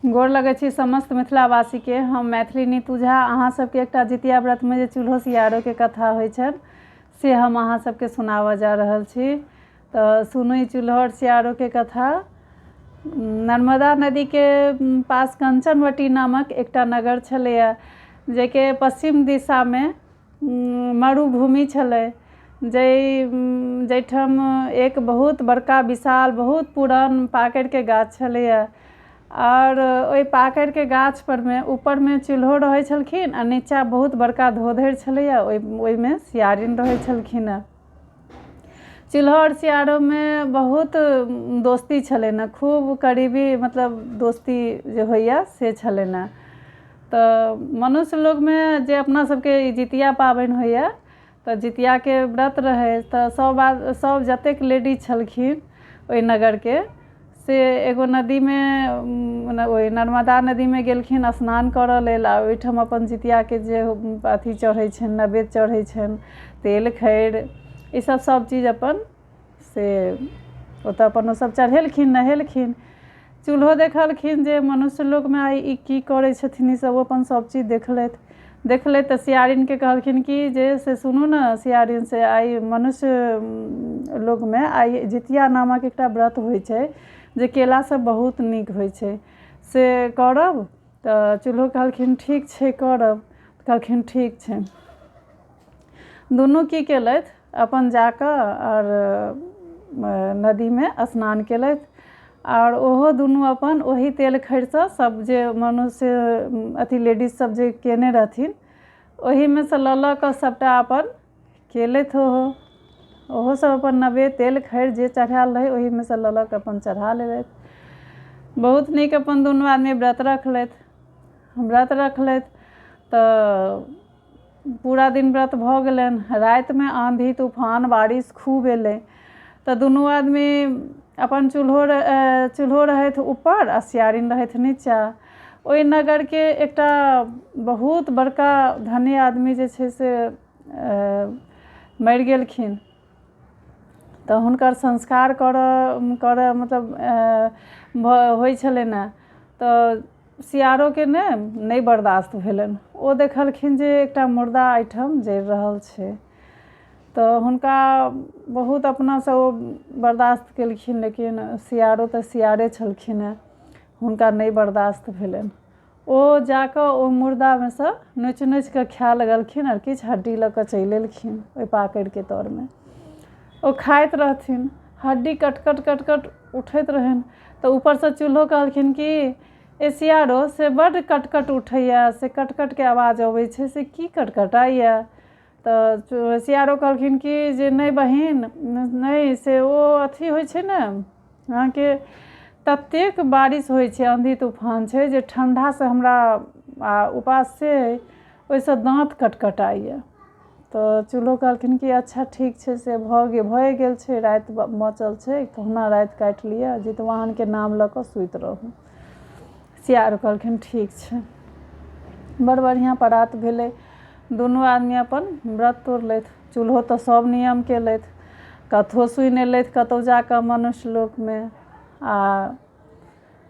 गोर लगै छी समस्त मिथिलावासीके। हम मैथिली नीतू झा अहाँ सबके एकटा जितिया व्रतमे जे चूल्हो सियारोके कथा होइ छनि से हम अहाँ सबके सुनाबऽ जा रहल छी। तऽ सुनू ई चूल्हो आओर सियारोके कथा। नर्मदा नदीके पास कंचनवटी नामक एकटा नगर छलैए, जाहिके पश्चिम दिशामे मरुभूमि छलै, जाहिठाम एक बहुत बड़का विशाल बहुत पुरान पाकड़िके गाछ छलैए। आओर ओहि पाकड़िके गाछ परमे ऊपरमे चूल्हो रहै छलखिन आ नीचाँ बहुत बड़का धोधरि छलैए, ओहिमे सियारिन रहै छलखिन हेँ। चूल्हो आओर सियारोमे बहुत दोस्ती छलनि हेँ, खूब करीबी मतलब दोस्ती जे होइए से छलनि हेँ। तऽ मनुष्य लोकमे जे अपना सबके ई जितिया पाबनि होइए, तऽ जितियाके व्रत रहै, तऽ सब सब जतेक लेडीज छलखिन ओहि नगरके से एगो नदीमे, ओहि नर्मदा नदीमे गेलखिन स्नान करऽ लेल आ ओहिठाम अपन जितियाके जे अथी चढ़ै छनि, नैवेद्य चढ़ै छनि, तेल खैर ईसब सब चीज अपन से ओतऽ अपन ओसब चढ़ेलखिन, नहेलखिन। चूल्हो देखलखिन जे मनुष्य लोकमे आइ ई की करै छथिन ईसब, ओ अपन सब चीज देखलथि। देखलथि तऽ सियारिनके कहलखिन कि जे से सुनू ने सियारिन, से आइ मनुष्य लोकमे आइ जितिया नामक एकटा व्रत होइ छै जे केलासँ बहुत नीक होइ छै, से करब? तऽ चूल्हो कहलखिन ठीक छै करब। कहलखिन ठीक छै। दुनू की केलथि, अपन जाकऽ आओर नदीमे स्नान केलथि आओर ओहो दुनू अपन ओही तेल खैरसँ सब जे मनुष्य अथी लेडीज सब जे केने रहथिन ओहिमे सँ लऽ लऽ कऽ सबटा अपन केलथि। ओहो सब अपन नवेद तेल खैर जे चढ़ायल रहै ओहिमे सँ लऽ लऽ कऽ अपन चढ़ा लेलथि। बहुत नीक अपन दुनू आदमी व्रत रखलथि। व्रत रखलथि तऽ पूरा दिन व्रत भऽ गेलनि। रातिमे आँधी तूफान बारिश खूब एलै, तऽ दुनू आदमी अपन चूल्हो रहथि ऊपर आ सियारिन रहथि नीचाँ। ओहि नगरके एकटा बहुत बड़का धनी आदमी जे छै से मरि गेलखिन, तऽ हुनकर संस्कार करऽ करऽ मतलब होइ छलनि हेँ, तऽ सियारोके ने नहि बर्दाश्त भेलनि। ओ देखलखिन जे एकटा मुर्दा एहिठाम जरि रहल छै, तऽ हुनका बहुत अपनासँ ओ बर्दाश्त केलखिन, लेकिन सियारो तऽ सियारे छलखिन हेँ, हुनका नहि बर्दाश्त भेलनि। ओ जाकऽ ओ मुर्दामे सँ नोचि नोचिकऽ खाए लगलखिन आओर किछु हड्डी लऽ कऽ चलि एलखिन। ओहि पाकड़िके तरमे ओ खाइत रहथिन, हड्डी कट कट कट कट उठैत रहनि। तऽ ऊपरसँ चूल्हो कहलखिन कि ए सियारो, से बड्ड कट कट उठैए, से कट कटके आवाज अबै छै, से की कटकटाइए? तऽ सियारो कहलखिन कि जे नहि बहिन नहि, से ओ अथी होइ छै ने, अहाँके ततेक बारिश होइ छै, आँधी तूफान छै जे ठण्डासँ हमरा आ उपास से अइ, ओहिसँ दाँत कटकटाइए। तऽ चूल्हो कहलखिन कि अच्छा ठीक छै, से भऽ गेल, भए गेल छै, राति बचल छै, कहुना राति काटि लिअ, जितवाहनके नाम लऽ कऽ सुति रहू। सियार कहलखिन ठीक छै। बड़ बढ़िआँ परात भेलै, दुनू आदमी अपन व्रत तोड़लथि। चूल्हो तऽ सब नियम केलथि, कथो सुनि एलथि कतहु जाकऽ मनुष्य लोकमे, आ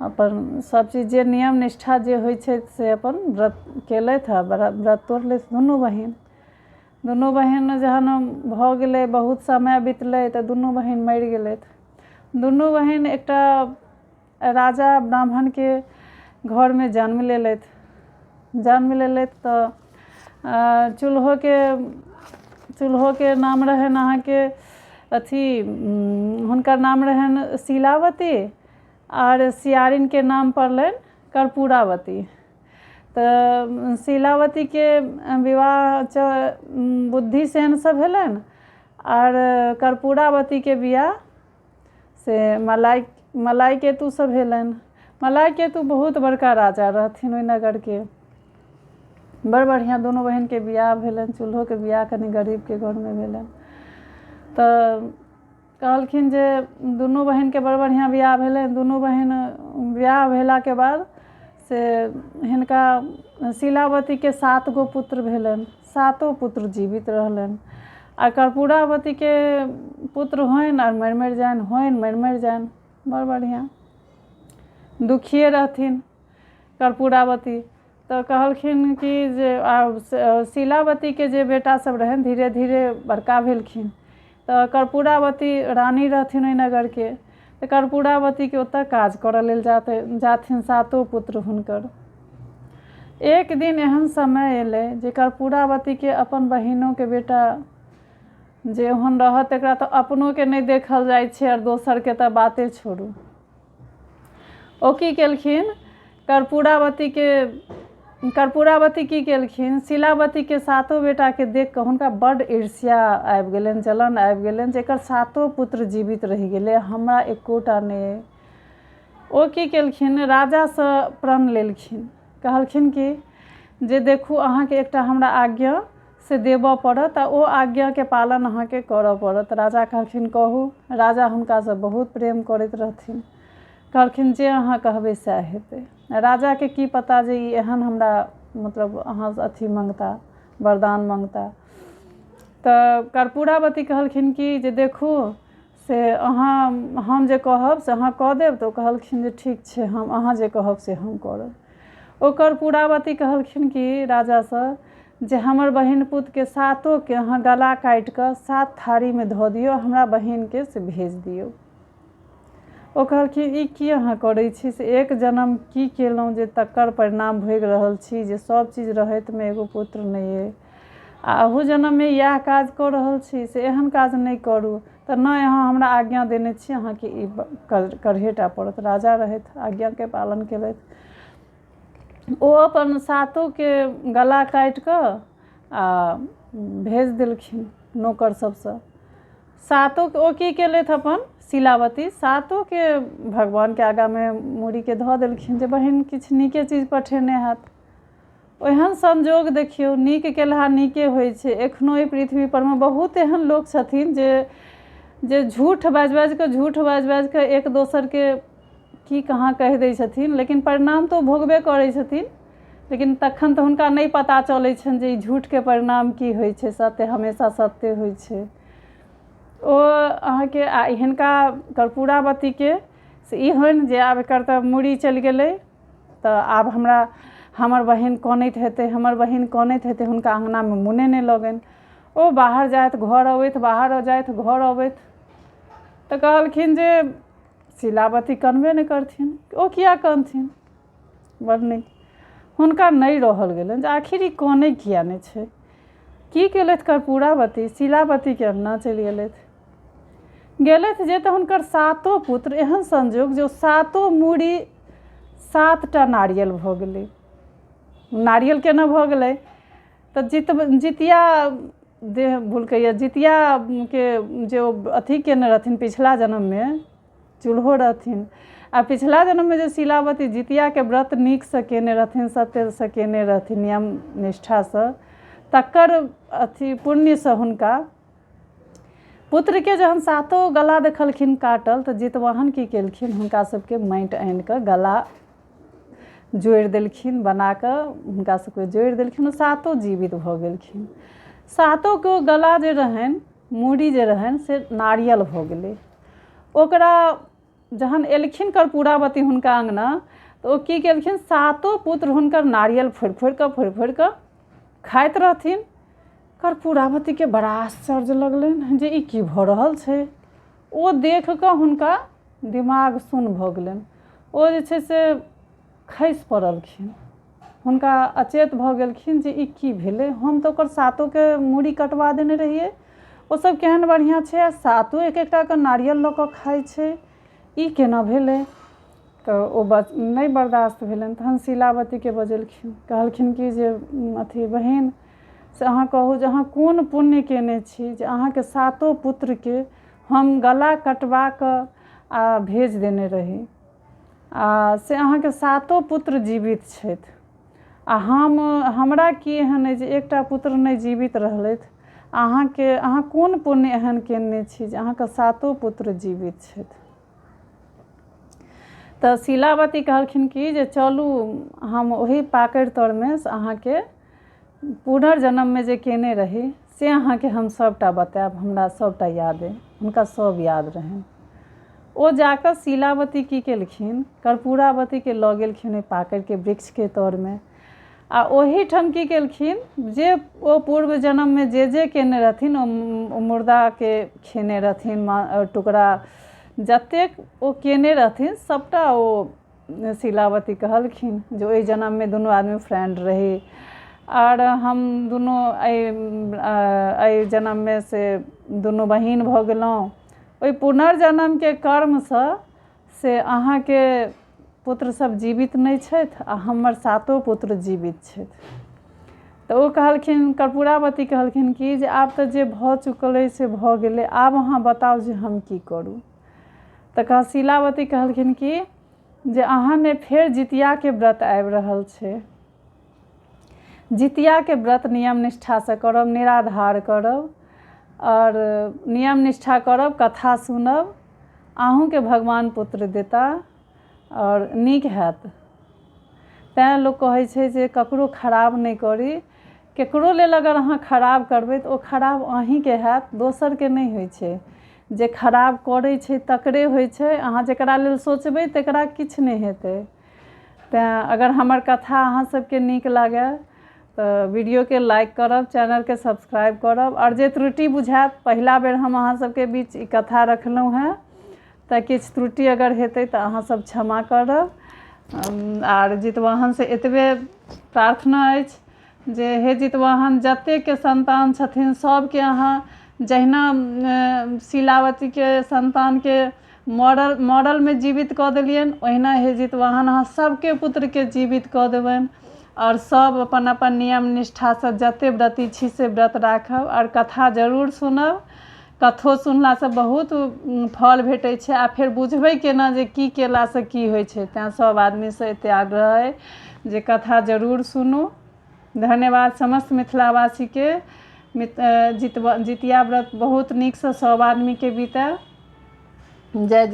अपन सब चीज जे नियम निष्ठा जे होइ छै से अपन व्रत केलथि आ व्रत तोड़लथि दुनू बहिन। दुनू बहिन जहन भऽ गेलै, बहुत समय बितलै, तऽ दुनू बहिन मरि गेलथि। दुनू बहिन एकटा राजा ब्राह्मणके घरमे जन्म लेलथि। जन्म लेलथि तऽ चूल्होके नाम रहनि अहाँके अथी, हुनकर नाम रहनि शीलावती आर सियारिनके नाम पड़लनि कर्पूरावती। तऽ शीलावतीके विवाह बुद्धिसेनसँ भेलनि आर कर्पूरावतीके बियाह से मलाइ केतुसँ भेलनि। मलाइ केतु बहुत बड़का राजा रहथिन ओहि नगरके। बड़ बढ़िआँ दुनू बहिनके बियाह भेलनि। चूल्होके बियाह कनि गरीबके घरमे भेलनि। तऽ कहलखिन जे दुनू बहिनके बड़ बढ़िआँ बियाह भेलनि। दुनू बहिन बियाह भेलाके बाद से हिनका शीलावतीके 7 गो पुत्र भेलनि, सातो पुत्र जीवित रहलनि, आ कर्पूरावतीके पुत्र होइन आर मरि मरि जानि, होइन मरि मरि जानि। बड़ बढ़िआँ दुखिए रहथिन। कर्पूरावती तऽ कहलखिन कि जे आब शीलावतीके जे बेटा सब रहनि धीरे धीरे बड़का भेलखिन। तऽ कर्पूरावती रानी रहथिन ओहि नगरके, तऽ कर्पूरावतीके ओतऽ काज करऽ लेल जाथिन सातो पुत्र हुनकर। एक दिन एहन समय एलै जे कर्पूरावतीके अपन बहिनोके बेटा जे ओहन रहत एकरा तऽ अपनोके नहि देखल जाइ छै आओर दोसरके तऽ बाते छोड़ू। ओ की केलखिन, कर्पूरावतीके कर्पूरावती की केलखिन, शीलावतीके सातो बेटाके देख कऽ हुनका बड्ड ईर्ष्या आबि गेलनि, जलन आबि गेलनि जे एकर सातो पुत्र जीवित रहि गेलै, हमरा एकोटा नहि अइ। ओ की केलखिन, राजासँ प्रण लेलखिन, कहलखिन कि जे देखू अहाँके एकटा हमरा आज्ञा से देबऽ पड़त आ ओ आज्ञाके पालन अहाँके करऽ पड़त। राजा कहलखिन कहू। राजा हुनकासँ बहुत प्रेम करैत रहथिन, कहलखिन जे अहाँ कहबै सएह हेतै। राजाके की पता जे ई एहन हमरा मतलब अहाँ अथी मङ्गता, वरदान मङ्गता। तऽ कर्पूरावती कहलखिन कि जे देखू से अहाँ हम जे कहब से अहाँ कऽ देब। तऽ ओ कहलखिन जे ठीक छै, हम अहाँ जे कहब से हम करब। ओ कर्पूरावती कहलखिन कि राजासँ जे हमर बहिन पुतके सातोके अहाँ गला काटि कऽ 7 थारीमे धऽ दियौ, हमरा बहिनके से भेज दियौ। ओ कहलखिन ई की अहाँ करै छी, से एक जन्म की केलहुँ जे तकर परिणाम भोगि रहल छी, जे सब चीज रहैतमे एगो पुत्र नहि अइ आ अहू जन्ममे इएह काज कऽ रहल छी, से एहन काज नहि करू। तऽ नहि, अहाँ हमरा आज्ञा देने छी, अहाँके ई करहेटा पड़त। राजा रहथि, आज्ञाके पालन केलथि। ओ अपन सातोके गला काटि कऽ आ भेज देलखिन नौकर सबसँ। सातोके ओ की केलथि, अपन शीलावती सातोके भगवानके आगाँमे मूड़ीके धऽ देलखिन जे बहिन किछु नीके चीज पठेने हैत। ओहन संजोग देखियौ, नीक केलहा नीके होइ छै। एखनो एहि पृथ्वी परमे बहुत एहन लोक छथिन जे जे झूठ बाजि बाजि कऽ, झूठ बाजि बाजि कऽ एक दोसरके की कहाँ कहि दै छथिन, लेकिन परिणाम तऽ ओ भोगबे करै छथिन। लेकिन तखन तऽ हुनका नहि पता चलै छनि जे ई झूठके परिणाम की होइ छै। सत्य हमेशा सत्य होइ छै। ओ अहाँके आ हिनका कर्पूरावतीके से ई होइन जे आब एकर तऽ मूड़ी चलि गेलै, तऽ आब हमरा हमर बहिन कनैत हेतै, हमर बहिन कनैत हेतै। हुनका अङ्गनामे मोने नहि लगनि। ओ बाहर जाथि घर अबथि, बाहर जाथि घर अबथि। तऽ कहलखिन जे शीलावती कनबे नहि करथिन, ओ किया कनथिन। बड़ नीक, हुनका नहि रहल गेलनि जे आखिर ई कनै किया नहि छै। की केलथि कर्पूरावती, शीलावतीके अङ्गना चलि गेलथि। गेलथि जे तऽ हुनकर सातो पुत्र, एहन संजोग जे ओ सातो मूड़ी 7टा नारियल भऽ गेलै। नारियल केना भऽ गेलै तऽ जितिया देह भुलकैया, जितियाके जे ओ अथी केने रहथिन पिछला जन्ममे, चूल्हो रहथिन आ पिछला जन्ममे जे शीलावती जितियाके व्रत नीकसँ केने रहथिन, सत्यसँ केने रहथिन, नियम निष्ठासँ, तकर अथी पुण्यसँ हुनका पुत्रके जहन सातो गला देखलखिन काटल, तऽ जितवाहन की केलखिन, हुनका सबके माटि आनिकऽ गला जोड़ि देलखिन, बनाकऽ हुनका सबके जोड़ि देलखिन। ओ सातो जीवित भऽ गेलखिन। सातोके गला जे रहनि, मूड़ी जे रहनि से नारियल भऽ गेलै। ओकरा जहन एलखिन कर्पूरावती हुनका अङ्गना, तऽ ओ की केलखिन, सातो पुत्र हुनकर नारियल फोड़ि फोड़ि कऽ फोड़ि फोड़ि कऽ खाइत रहथिन। कर्पूरावतीके बड़ा आश्चर्य लगलनि जे ई की भऽ रहल छै। ओ देख कऽ हुनका दिमाग सुन्न भऽ गेलनि। ओ जे छै से खसि पड़लखिन, हुनका अचेत भऽ गेलखिन जे ई की भेलै, हम तऽ ओकर सातोके मूड़ी कटवा देने रहियै, ओसब केहन बढ़िआँ छै आ सातो एक एकटाके नारियल लऽ कऽ खाइ छै, ई केना भेलै। तऽ ओ नहि बर्दाश्त भेलनि। तहन शीलावतीके बजेलखिन, कहलखिन कि जे अथी बहिन से अहाँ कहू जे अहाँ कोन पुण्य केने छी जे अहाँके सातो पुत्रके हम गला कटवा कऽ आ भेज देने रही आ से अहाँके सातो पुत्र जीवित छथि, आ हम हमरा की एहन अइ जे एकटा पुत्र नहि जीवित रहलथि। अहाँके अहाँ कोन पुण्य एहन केने छी जे अहाँके सातो पुत्र जीवित छथि। तऽ शीलावती कहलखिन कि जे चलू हम ओहि पाकड़ि तरमे से अहाँके पुनर्जन्ममे जे केने रही से अहाँके हम सभटा बतायब, हमरा सभटा याद अइ। हुनका सभ याद रहनि। ओ जाकऽ शीलावती की केलखिन, कर्पूरावतीके लऽ गेलखिन ओहि पाकड़िके वृक्षके तरमे आ ओहिठाम की केलखिन जे ओ पूर्व जन्ममे जे जे केने रहथिन, ओ मुर्दाके खेने रहथिन टुकड़ा, जतेक ओ केने रहथिन सभटा ओ शीलावती कहलखिन जे ओहि जन्ममे दुनू आदमी फ्रेंड रही आओर हम दुनू एहि एहि जन्ममे से दुनू बहिन भऽ गेलहुँ। ओहि पुनर्जन्मके कर्मसँ से अहाँके पुत्र सब जीवित नहि छथि आ हमर सातो पुत्र जीवित छथि। तऽ ओ कहलखिन, कर्पूरावती कहलखिन कि जे आब तऽ जे भऽ चुकल अइ से भऽ गेलै, आब अहाँ बताउ जे हम की करू। तऽ कह शीलावती कहलखिन कि जे अहाँमे फेर जितियाके व्रत आबि रहल छै, जितियाके व्रत नियम निष्ठासँ करब, निराधार करब आओर नियम निष्ठा करब, कथा सुनब, अहूँके भगवान पुत्र देता आओर नीक हैत। तैँ लोक कहै छै जे ककरो खराब नहि करी। ककरो लेल अगर अहाँ खराब करबै तऽ ओ खराब अहीँके हैत, दोसरके नहि होइ छै। जे खराब करै छै तकरे होइ छै। अहाँ जकरा लेल सोचबै तकरा किछु नहि हेतै। तैँ अगर हमर कथा अहाँ सबके नीक लागै तऽ वीडियोके लाइक करब, चैनलके सब्सक्राइब करब आओर जे त्रुटि बुझायत, पहिला बेर हम अहाँ सबके बीच ई कथा रखलहुँ हेँ तऽ किछु त्रुटि अगर हेतै तऽ अहाँ सब क्षमा करब। आर जितवाहनसँ एतबे प्रार्थना अछि जे हे जितवाहन, जतेकके सन्तान छथिन सबके अहाँ जहिना शीलावतीके सन्तानके मरल मरलमे जीवित कऽ देलियनि, ओहिना हे जितवाहन अहाँ सबके पुत्रके जीवित कऽ देबनि आओर सब अपन अपन नियम निष्ठासँ जते व्रती छी से व्रत राखब आओर कथा जरूर सुनब। कथो सुनलासँ बहुत फल भेटै छै आ फेर बुझबै केना जे की केलासँ की होइ छै। तैँ सब आदमीसँ एते आग्रह अइ जे कथा जरूर सुनू। धन्यवाद समस्त मिथिलावासीके। जितिया व्रत बहुत नीकसँ सब आदमीके बीतै। जय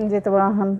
जितवाहन।